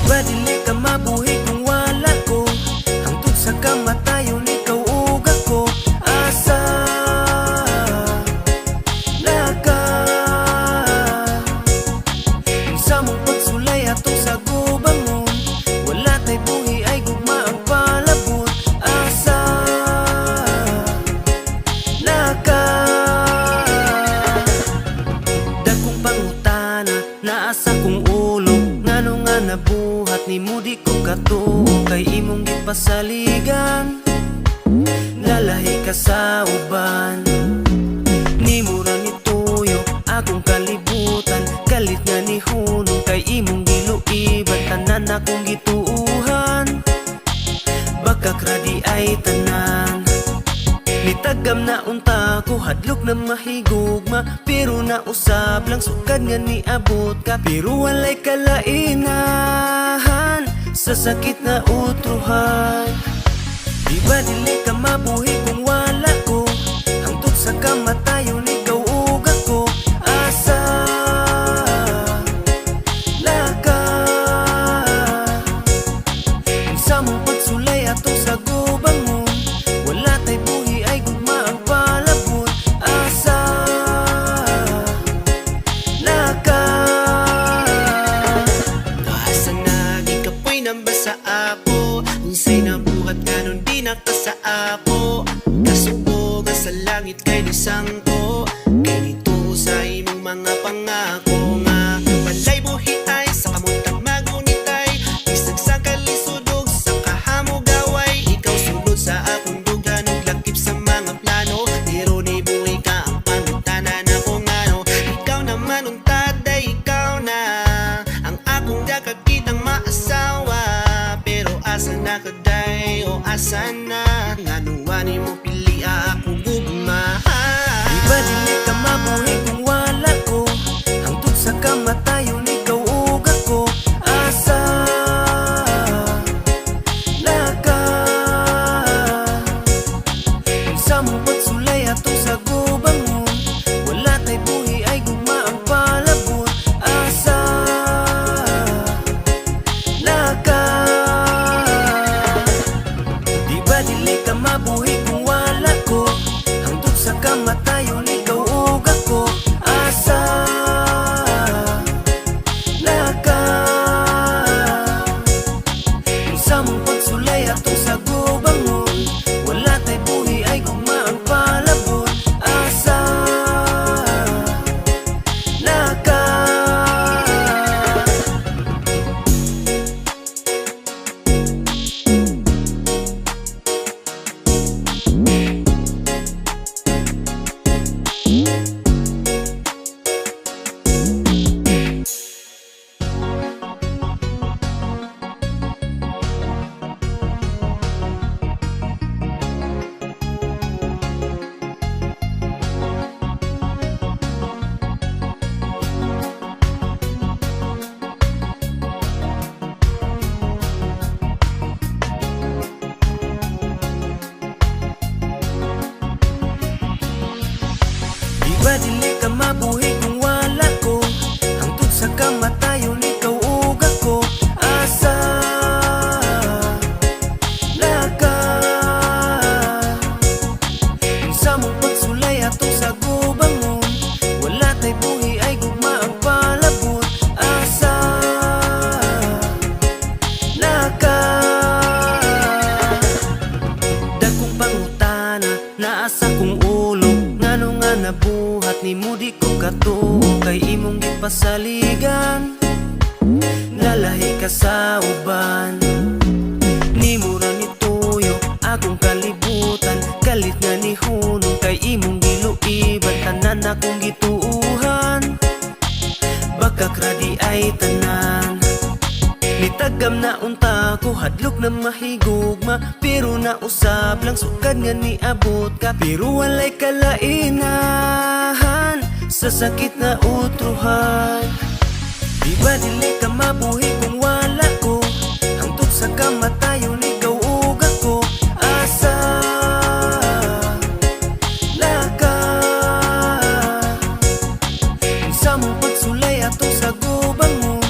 Ba dili ka mabuhi kung wala ko? Hangtod sa kamatayon, ikaw ug ako. Asa na ka? Unsa mong pagsulay atong sa gubangon? Wala tay buhi ay gugma ang palabot. Asa na ka? Dagkong pangutana naa sa kong ulo. Ngano nga nabuhat nimo, di ko katuo? Kay imong gipasaligan, nalahi ka sa uban. Nimo ra nituyo akong kalibutan. Kalit nga nihunong kay imong giluiban. Tanan akong gituuhan, bakak ra diay tanan. Nitagam na unta ko, hadlok na mahigugma. Pero nausab lang sukad nga niabot ka. Pero walay kalainahan sa sakit na utruhan. Di ba dili ka mabuhi kung wala ko? Hangtod sa kamatayon, ikaw ug ako. Asa na ka? Unsa mong pagsulay atong sa gubangon? Wala tay buhi ay gugma ang palabot. Asa na ka? Asa na gikapoy na ba sa ako? Unsay nabuhat nga di na ka sa ako? Kasubo nga sa langit kay nisangko. Kay nito sa imong mga pangako nga walay buhi ay sa kamutang magunitay. Bisag sa kalisod ug sa kahamugaway, ikaw sulod sa akong dughan ug lakip sa mga plano. Pero ni buhi ka, ang pangutana na kung ano. Ikaw naman untaday, ikaw na ang akong dakakitang maasawa. Pero asa na ka day o asa na? Ngano wani mo pili ako gugma? Di ba dili ka mabuhi kung wala ko? Hangtod sa kamatayon, ikaw ug ako. Asa na ka? Unsa mong pagsulay atong sa gubangon? Wala tay buhi ay gugma ang palabot. Asa na ka? Di ba dili ka mabuhi kung wala ko? Hangtod sa kamatayon, ikaw ug ako. Asa na ka? Unsa mong pagsulay atong sa gubangon? Wala tay buhi ay gugma ang palabot. Asa na ka? Di ba dili ka mabuhi kung wala ko? Hangtod sa kamatayon, ikaw ug ako. Asa na ka? Unsa mong pagsulay atong sa gubangon? Wala tay buhi ay gugma ang palabot. Asa na ka? Dagkong pangutana naa sa kong ulo. Ngano nga nabuhat nimo, di ko katuo? Kay imong gipasaligan, nalahi ka sa uban. Nimo ra nituyo akong kalibutan. Kalit nga nihunong kay imong giluiban. Tanan akong gituuhan, bakak ra diay tanan. Nitagam na unta ko, hadlok na mahigugma. Pero nausab lang sukad nga niabot ka. Pero walay kalainahan sa sakit na utruhan. Di ba dili ka mabuhi kung wala ko? Hangtod sa kamatayon, ikaw ug ako. Asa na ka? Unsa mong pagsulay atong sa gubangon?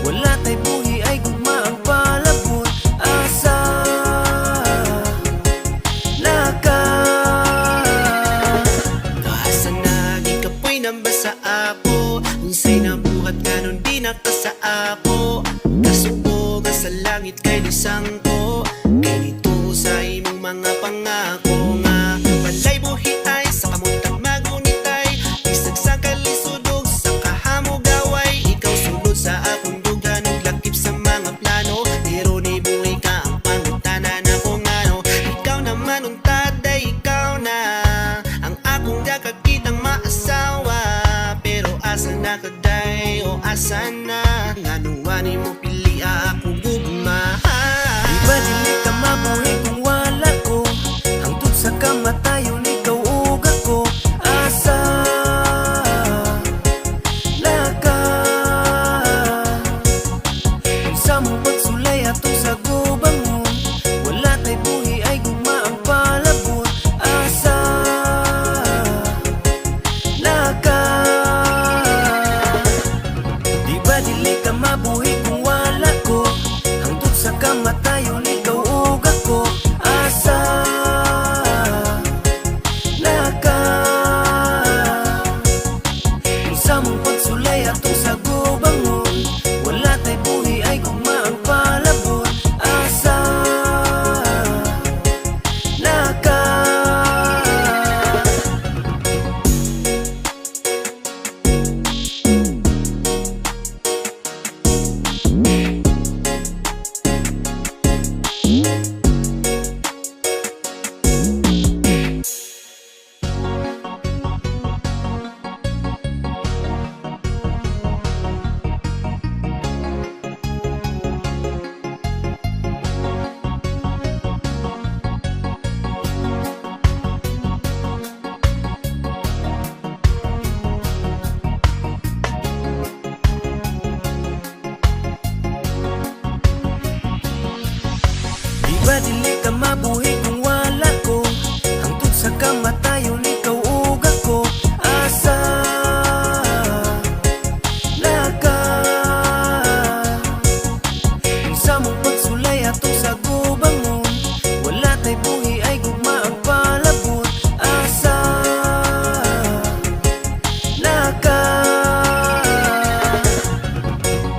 Wala tay buhi ay gugma. ako. Kasubo nga sa langit kay nisangko, kay nito sa imong mga pangako nga walay buhi ay sa kamuntang magunitay. Bisag sa kalisod ug sa kahamugaway, ikaw sulod sa akong dughan ug lakip sa mga plano. Pero ni buhi ka, ang pangutana nako, ngano? Ikaw naman unta day, ikaw na ang akong gakakitang maasawa. Pero asa na ka day o asa na? Ngano wani mo pili ako gugma? Di ba dili ka mabuhi kung wala ko? Hangtod sa kamatayon, ikaw ug ako. Asa na ka? Unsa mong pagsulay atong sa gubangon? Wala tay buhi ay gugma ang palabot. Asa na ka? Di ba dili ka mabuhi kung wala ko? Hangtod sa kamatayon, ikaw ug ako. Asa na ka? Unsa mong pagsulay atong sa gubangon? Wala tay buhi ay gugma ang palabot. Asa na ka? Di ba dili ka mabuhi kung wala ko? Hangtod sa kamatayon, ikaw ug ako. Asa na ka? Unsa mong pagsulay atong sa gubangon? Wala tay buhi ay gugma ang palabot. Asa na ka?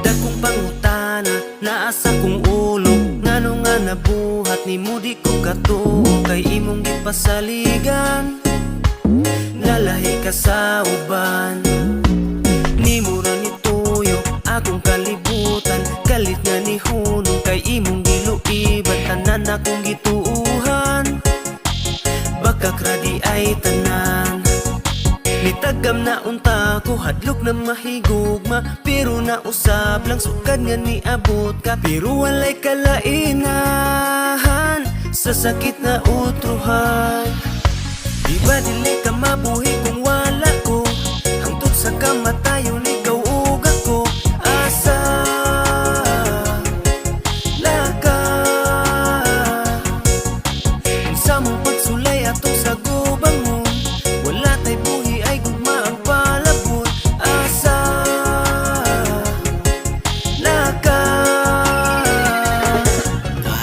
Dagkong pangutana naa sa kong ulo, ngano nga nabuhat nimo di ko katuo? Kay imong gipasaligan, nalahi ka sa uban. Nimo ra nituyo akong kalibutan. Kalit nga ni hunong kay imong giluiban. Tanan akong gituuhan, bakak ra di ay tanan. Nitagam na unta ko, hadlok na mahigugma. Pero nausab lang sukad nga niabot ka. Pero walay kalainahan sa sakit na utrohan. Di ba dili ka mabuhi kung wala ko? Hangtod sa kamatayon, ikaw ug ako. Asa na ka? Unsa mong pagsulay atong sa gubangon? Wala tay buhi ay gugma ang palabot. Asa na ka?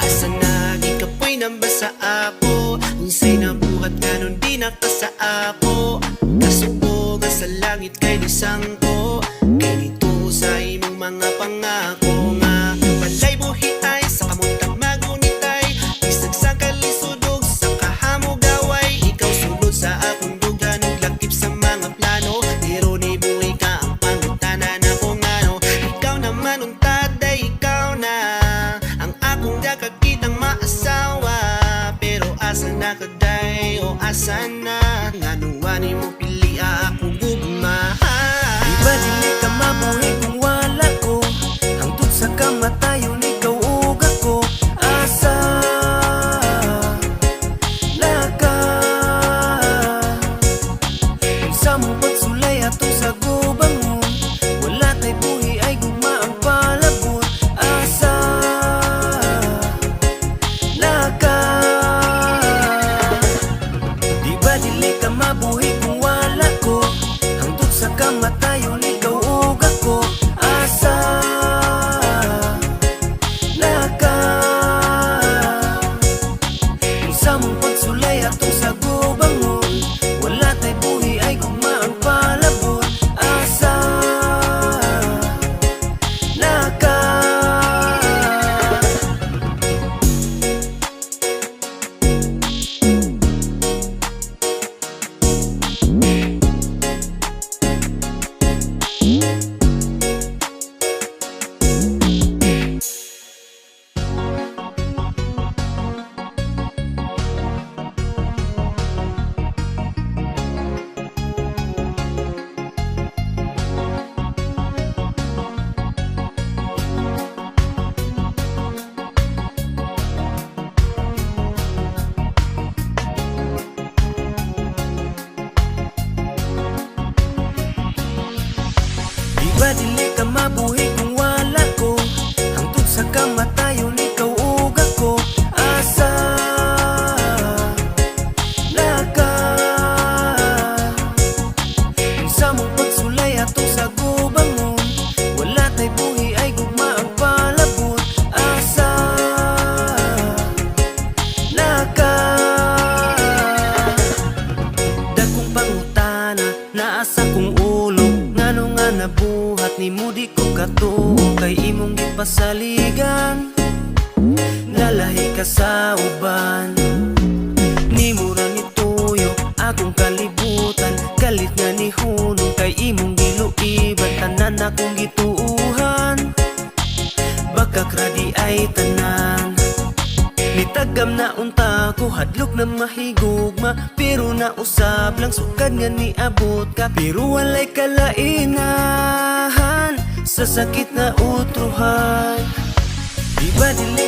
Asa na gikapoy na ba sa ako? Unsay nabuhat nganon di na ka sa ako? Kasubo nga sa langit kay nisangko, kay nito sa imong mga pangako nga walay buhi ay sa kamuntang magunitay. Bisag sa kalisod ug sa kahamugaway, ikaw sulod sa akong dughan ug lakip sa mga plano. Pero ni buhi ka, ang pangutana nako, ngano? Ikaw naman unta day, ikaw na ang akong gakakitang maasawa. Pero asa na ka day o asa na? Ngano wani mo pili ako gugma? Di ba dili ka mabuhi kung wala ko? Hangtod sa kamatayon, ikaw gipasaligan. Nalahi ka sa uban. Nimo ra nituyo akong kalibutan. Kalit nga ni hunong kay imong giluiban. Tanan akong gituuhan, bakak ra diay tanan. Nitagam na unta ko, hadlok na mahigugma. Pero nausab lang sukad nga niabot ka. Pero walay kalainahan sa sakit na utrohan. Di ba dili